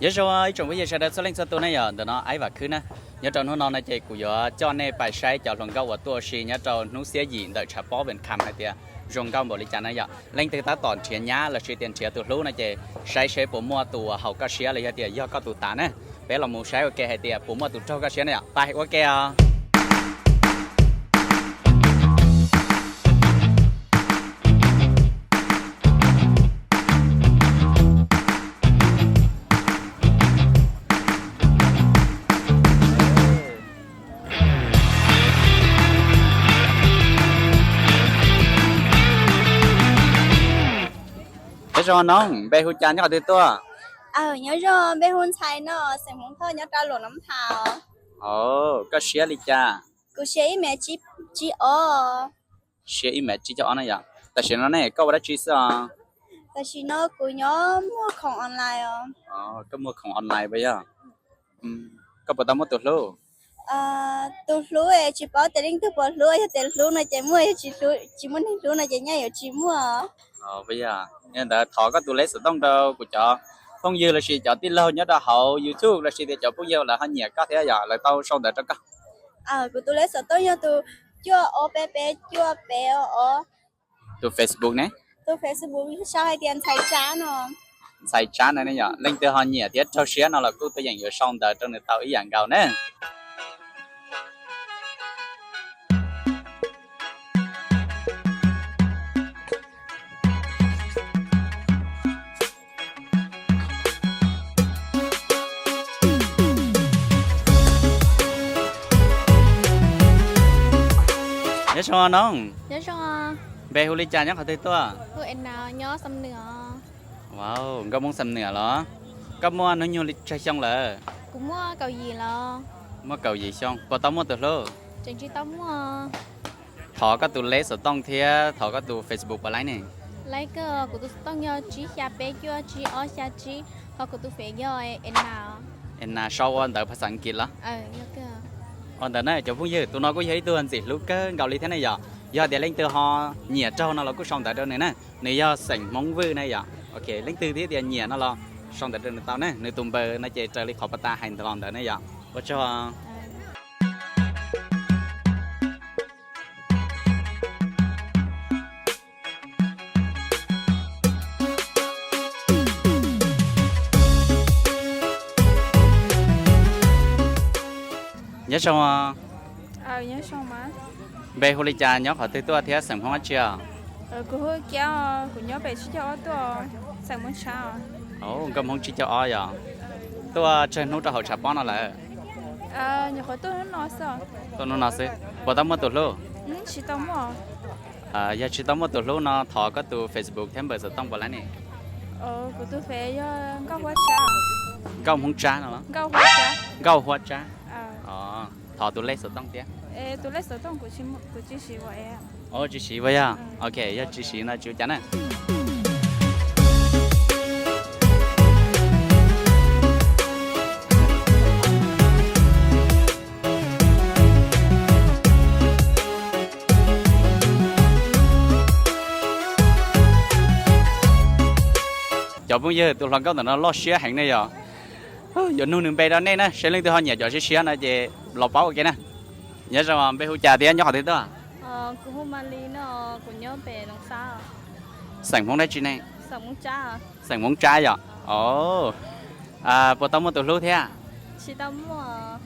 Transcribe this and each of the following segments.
Nyob zoo ib tsoom phooj ywg sawv daws txhua leej txhua tus ne yom, ntawm no Aib Vam Khwb na. Nyob rau hnub no no ces kuv yuav coj nej pais saib cov hluas nkauj uas tuaj ua si nyob rau hnub xiab yim ntawm Tshav Pob Vees Kham hais tias zoo nkauj npaum li cas na yom. Leej twg tab tom nrhiav nyab lossis tias nrhiav tus hlub no ces saib seb puas muaj tus uas haum koj siab los yog tias yog koj tus tas na. Peb los mus saib ua ke hais tias puas muaj tus raug koj siab na yom. Pais ua ke os. Nyob zoo noog, npe hu cas nyob qhov twg tuaj? Nyob zoo, npe hu Ntxhais no, xeem Hmoob Thoj nyob rau Luam Nab Thas. Koj siab li cas? Kuv siab ib mev tsib ob. Siab ib mev tsib caug ob na yom. Tam sim no ne koj ua dab tsi xwb os? Tam sim no kuv nyob muag khoom online os. Koj muag khoom online puas yog? Koj puas tau muaj tus hlub? Tus hlub tsis paub tias leej twg puas hlub, yog tias hlub no ces muaj, yog tsis muaj neeg hlub no ces nyaj yuav tsis muaj. Puas yog? Yog ntawd thov koj tus leb xov tooj rau kuv cov phooj ywg lossis cov tij laug nyob rau hauv YouTube lossis tias cov phooj ywg lawv ho nyiam koj thiab yom, lawv tau sau ntawv rau koj. Kuv tus leb xov tooj yog tus cuaj ob peb peb cuaj peb ob ob. Tus Facebook ne? Tus Facebook sau hais tias Ntxhais Tsab no. Ntxhais Tsab no ne yom, leej twg ho nyiam thiab raug siab no los kuj tuaj yeem yuav sau ntawv rau nws tau ib yam nkaus na. Nyob zoo noog. Npe hu li cas nyob qhov twg tuaj? Hu Enas, nyob Xam Nwm. Wow, nkauj Hmoob Xam Nwm los? Koj muaj hnub nyoog li tsawg xyoo lawm? Kuv muaj kaum yim los. Muaj kaum yim xyoo, puas tau muaj tus hlub? Tseem tsis tau muaj. Thov koj tus leb xov tooj thiab thov koj tus Facebook puas laib ne? Laib kawg, kuv tus xov tooj yog tsib xya peb cuaj tsib ob xya tsib, ho kuv tus Face yog Enas. Enas sau ua ntawv phas xas As kiv los? Ua ntawd na cov phooj ywg, tus no kuj yog ib tug ntxim hlub kawg nkaus li thiab ne yom. Yog tias leej twg ho nyiam raug no los kuj sau ntawv rau nws na. Nws yog xeem Hmoob Vwj ne yom. Ok, leej twg thiab tias nyiam no los sau ntawv rau nws tau na. Nws tus npawb no ces raws li qhov pas tas hais los ntawd ne yom. Ua tsaug. Nyob zoo. Npe hu li cas, nyob qhov twg tuaj thiab xeem Hmoob dab tsi os? Kuv hu Kiab, kuv nyob pem tsib caug ob tuaj, xeem Hmoob Tshab. Nkauj Hmoob tsib caug ob yom. Tuaj tsawg hnub rau hauv tshav pob no lawm? Nyuam qhuav tuaj hnub no xwb. Tuaj hnub no xwb. Puas tau muaj tus hlub? Tsis tau muaj. Yog tsis tau muaj tus hlub no thov koj tus Facebook thiab npawb xov tooj puas laib ne? Kuv tus Face yog Nkauj Huab Tsab. Nkauj Hmoob Tsab no los? Nkauj Huab Tsab. Thov tus lej xov tooj thiab. Tus lej xov tooj kuv tsis siv. Tsis siv puas yog? Ok, yog tsis siv no tsis ua cas na. Cov phooj ywg, tus hluas nkauj ntawm no loj siab heev ne yom. Yuav nug nws npe rau nej na, seb leej twg ho nyiam cov siab siab no ces los paub ua ke na. Nyob zoo, npe hu cas thiab nyob qhov twg tuaj? Kuv hu Malis no, kuv nyob pem Noov Xab. Xeem Hmoob dab tsi ne? Xeem Hmoob Tsab yom. Puas tau muaj tus hlub thiab? Tsis tau muaj.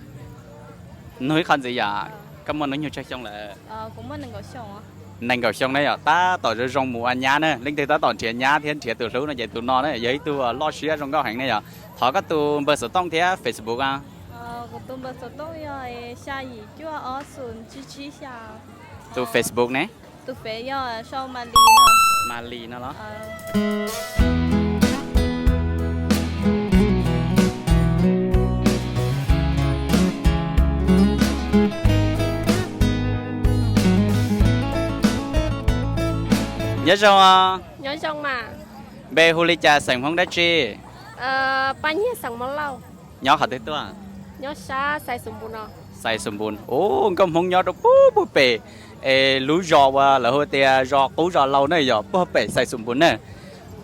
Nug ib qho ntxiv yom, koj muaj hnub nyoog tsawg xyoo lawm? Nees nkaum xyoo na yom, tab tom zoo zoo mus ua nyab na. Leej twg tab tom nrhiav nyab thiab nrhiav tus hlub no ces tus no na yog ib tug loj siab zoo nkauj heev ne yom. Thov koj tus npawb xov tooj thiab Facebook a. Kuv tus npawb xov tooj yog xya yim cuaj ob xoom tsib tsib xya. Tus Facebook ne? Tus Face yog sau Malis no. Malis no los? Nyob zoo. Nyob zoo mas. Npe hu li cas, xeem Hmoob dab tsi? Paj Nyiag, xeem Hmoob Lauj. Nyob qhov twg tuaj? Nyob sab Xais Xus Npus no. Xais Xus Npus. Ub, nkauj Hmoob nyob rau puag puag pem, es lub zos uas lawv hu tias zos qub zos laus na yom, puag pem Xais Xus Npus na.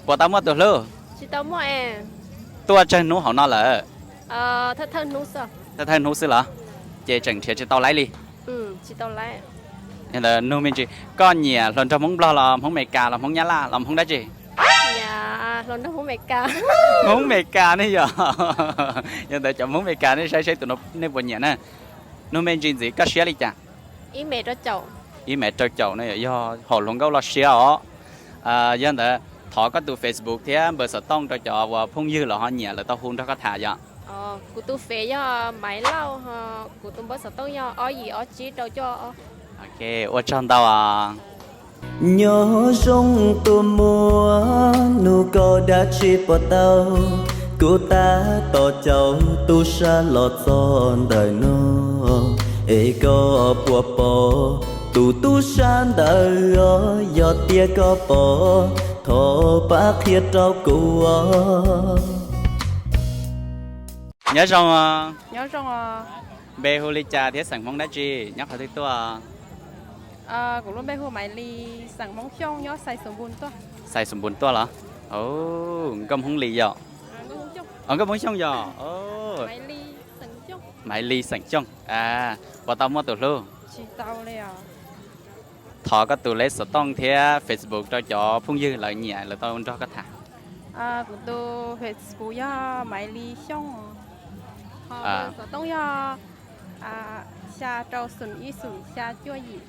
Puas tau muaj tus hlub? Tsis tau muaj es. Tuaj tsawg hnub hauv no lawm? Thawj thawj hnub xwb los? Ces tseem nrhiav tsis tau laib li. Yog ntawd nug me ntsis, koj nyiam hluas nraug Hmoob Nplog los Hmoob Amelikas los Hmoob Nyab Laj los Hmoob dab tsi? Hmoob Amelikas ne yom. Yog ntawd cov Hmoob Amelikas nej saib seb tus no nej puas nyiam na. Nug me ntsis ntxiv, koj siab li cas? Ib mev rau caum no yog hom hluas nkauj los siab os. Yog ntawd thov koj tus Facebook thiab npawb xov tooj rau cov uas phooj ywg los ho nyiam lawv tau hu nrog koj tham yom. Kuv tus Facebook yog Maiv Lauj, kuv tus npawb xov tooj yog ob yim ob tsib rau cuaj. Ua tsaug ntau. Nyob zoo tus muam, nug koj dab tsi puas tau? Kuv tab tom caum tub sab los txog ntawm no, es koj puas pom tus tub sab ntawd os? Yog tias koj pom, thov pab qhia rau kuv os. Nyob zoo. Npe hu li cas thiab xeem Hmoob dab tsi, nyob qhov twg tuaj? Xais Xus Npus tuaj los? Nkauj Hmoob Lis yom? Nkauj Hmoob Xyooj yom? Maiv Lis xeem Xyooj. Puas tau muaj tus hlub? Thov koj tus lej xov tooj thiab Facebook rau cov phooj ywg lawv nyiam lawv tau nrog koj tham. Kuv tus Facebook yog Maiv Lis Xyooj, xov tooj yog xya rau xoom ib xoom xya cuaj yim.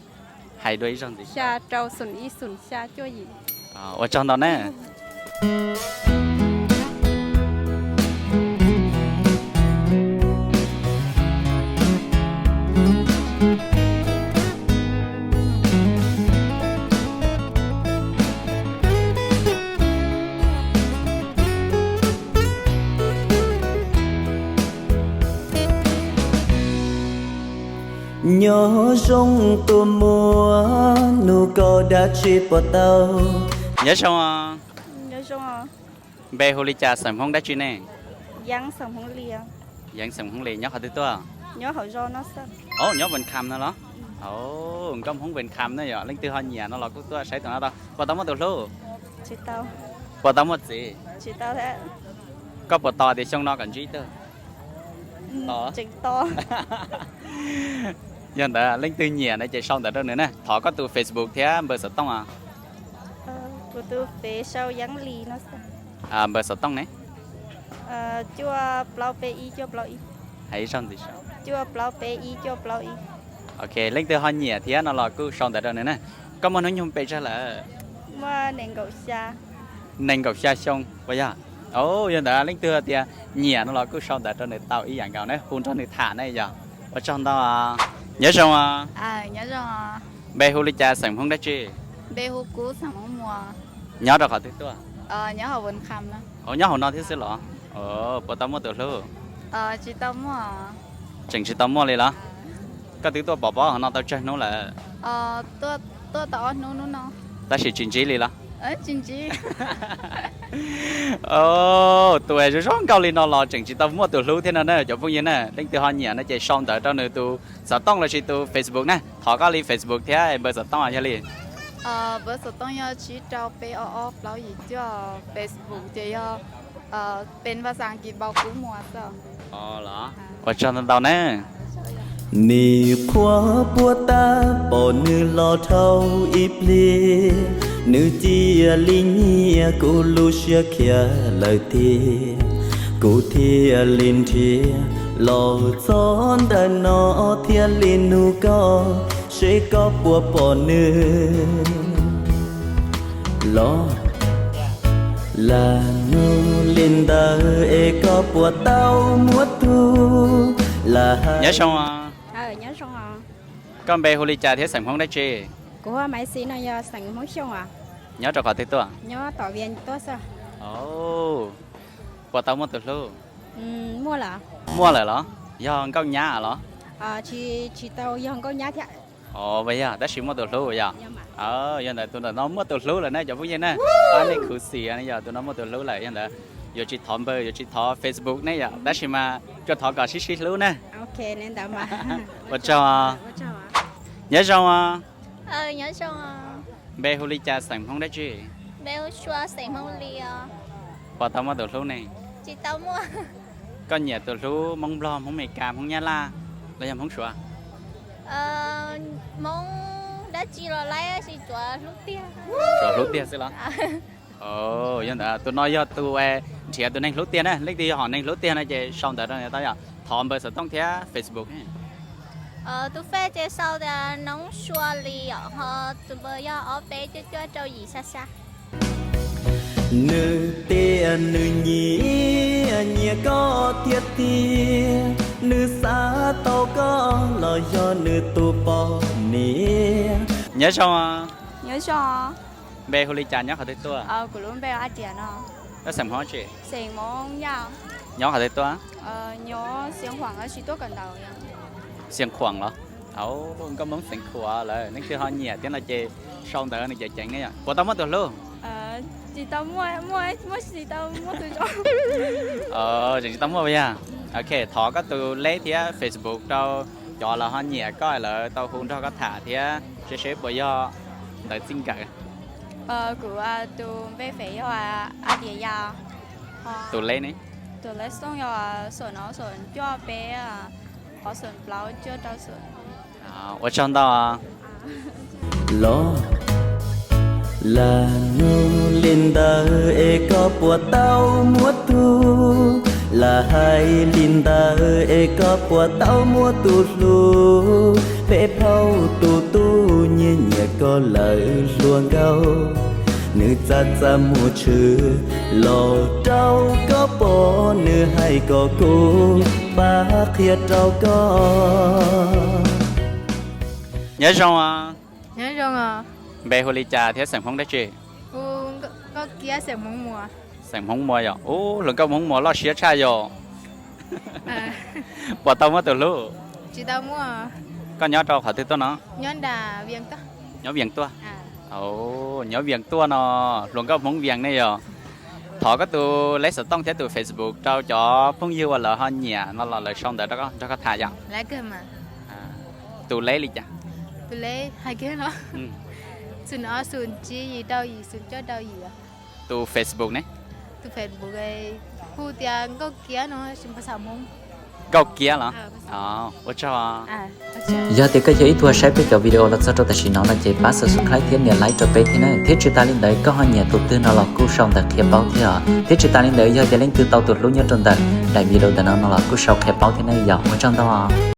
Hais dua ib zaug ntxiv. Xya rau xoom ib xoom xya cuaj yim. Ua tsaug ntau na. Nyob zoo tus muam, nug koj dab tsi puas tau? Nyob zoo. Npe hu li cas, xeem Hmoob dab tsi ne? Yeeb xeem Hmoob Lis. Nyob qhov twg tuaj? Nyob Vân Kham no los? Nkauj Hmoob Vân Kham ne yom, leej twg ho nyiam no los kuj tuaj saib tus no tau. Puas tau muaj tus hlub? Puas tau muaj txiv? Koj puas tos tias xyoo no kom ntsib tug? Yog ntawd leej twg nyiam na ces sau ntawv rau nws na. Thov koj tus Facebook thiab npawb xov tooj. Kuv tus Facebook sau Yeeb Lis no. Npawb xov tooj ne? Cuaj plaub peb ib cuaj plaub ib. Hais ib zaug ntxiv. Cuaj plaub peb ib cuaj plaub ib. Ok, leej twg ho nyiam thiab no los kuj sau ntawv rau nws na. Koj muaj hnub nyoog pes tsawg lawm? Muaj nees nkaum xya. Nees nkaum xya xyoo puas yog? Yog ntawd leej twg tias nyiam no los kuj sau ntawv rau nws tau ib yam nkaus na, hu nrog nws tham ne yom. Ua tsaug ntau. Nyob zoo. Npe hu li cas, xeem Hmoob dab tsi? Nyob rau qhov twg tuaj? Nyob hauv no thiab xwb los? Puas tau muaj tus hlub? Tseem tsis tau muaj li los? Koj twb tuaj pov pob hauv no tau tsawg hnub lawm? Tab sis tsis ntsib li los? Tus zoo zoo nkauj li no los tseem tsis tau muaj tus hlub thiab no na cov phooj ywg na. Leej twg ho nyiam no ces sau ntawv rau nws tus xov tooj lossis tus Facebook na. Thov koj li Facebook thiab npawb xov tooj yog li. Npawb xov tooj yog tsib rau peb ob ob plaub yim cuaj, Facebook ces yog peb npaj xaa kis npau kub muas xwb. Ua tsaug ntau ntau na. Nim qhuav puag ta pom nws los dhau ib pliag, nws cia li nyiam kuv lub siab khiav lawm tiag. Kuv thiaj li nrhiav los txog ntawm no, thiaj li nug koj seb koj puas pom nws los. Lam nug li ntawd es koj puas tau muaj tus hlub? Nyob zoo. Koj npe hu li cas thiab xeem Hmoob dab tsi? Kuv hu ua Maiv Xis no, yog xeem Hmoob Xyooj os. Nyob rau qhov twg tuaj? Nyob tom Vias tuaj xwb. Puas tau muaj tus hlub? Muaj lawm. Muaj lawm los? Yog nkauj nyab los? Tsis tau yog nkauj nyab thiab. Ov, yog tab sis muaj tus hlub yog? Yog ntawd tus ntawm no muaj tus hlub lawm ne cov phooj ywg na. Pab nej khuv xim, yog tus no muaj tus hlub lawm, yog ntawd yuav tsis thov npawb, yuav tsis thov Facebook ne yom, tab sis mas tsuas thov kom sib sib hlub na. Ua tsaug. Nyob zoo. Npe hu li cas, xeem Hmoob dab tsi? Puas tau muaj tus hlub ne? Koj nyiam tus hlub Hmoob Nplog, Hmoob Meskas, Hmoob Nyab Laj los yog Hmoob Suav? Hmoob dab tsi los laib, tsuav hlub tiag. Tsuav hlub tiag xwb los? Yog ntawd tus no yog tus nrhiav tus neeg hlub tiag na, leej twg yog hom neeg hlub tiag no ces sau ntawv rau nws tau yom. Thov npawb xov tooj thiab Facebook. Tus Face ces sau tias Noob Sua Lis yom, ho tus npawb yog ob peb cuaj cuaj rau yim xya xya. Nws tias nws nyiam nyiam koj tiag tiag, nws xav tau koj los yog nws tus poj niam. Nyob zoo. Nyob zoo. Npe hu li cas, nyob qhov twg tuaj? Kuv lub npe Ab Diam no. Nyob xeem Hmoob tsi? Xeem Hmoob Yaj. Nyob qhov twg tuaj? Nyob Xiav Khuam, tab sis tuaj kawm ntawv. Xiav Khuam los? Au, nkauj Hmoob Xeem Khuam lawm, leej twg ho nyiam thiab no ces sau ntawv nws ceev ceev ne yom. Puas tau muaj tus hlub? Tsis tau muaj, muaj tsis tau muaj tus zoo. Tseem tsis tau muaj yog. Ok, thov koj tus leb thiab Facebook rau cov lawv ho nyiam koj lawv tau hu nrog koj tham thiab seb seb puas yog ntawv txij nkawm. Kuv tus npe Face yog Ab Diam Yaj. Tus leb ne? Tus leb xoo yog xoom no xoom cuaj peb, qhov xoom plaub cuaj rau xoom. Ua tsaug ntau. Los lam nug li ntawd es koj puas tau muaj tus, lam hais li ntawd es koj puas tau muaj tus hlub, peb phauj tus tub nyiam nyiam koj lawm hluas nkauj, nws txaj txaj muag tshwm los rau koj pom, nws hais kom kuv pab qhia rau koj. Nyob zoo. Nyob zoo. Npe hu li cas thiab xeem Hmoob dab tsi? Nkauj Kiab, xeem Hmoob Muas. Xeem Hmoob Muas yom. Ub, hluas nkauj Hmoob Muas loj siab tshaj yom. Puas tau muaj tus hlub? Tsis tau muaj. Koj nyob rau qhov twg tuaj no? Nyob Vias tuaj. Nyob Vias tuaj no, hluas nkauj Hmoob Vias ne yom. Thov koj tus leb xov tooj thiab tus Facebook rau cov phooj ywg uas lawv ho nyiam no los lawv sau ntawv nrog koj tham yom. Tus leb li cas? Tus leb hais kiag no. Xum ob xum tsib yim rau yim xum cuaj rau yim. Tus Facebook ne? Tus Facebook hu tias Nkauj Kiab no, Nkauj Kiab los? Ua tsaug. Yog tias koj yog ib tug saib peb cov video los txog rau tam sim no no ces pab subscribe thiab nias like rau peb thiab na, thiab tsis tas li ntawd koj ho nyiam tus twg no los kuj sau ntawv qhia paub thiab os. Thiab tsis tas li ntawd yog tias leej twg tau tus hlub nyob rau ntawm daim video ntawm no no los kuj sau qhia paub thiab na yom. Ua tsaug ntau.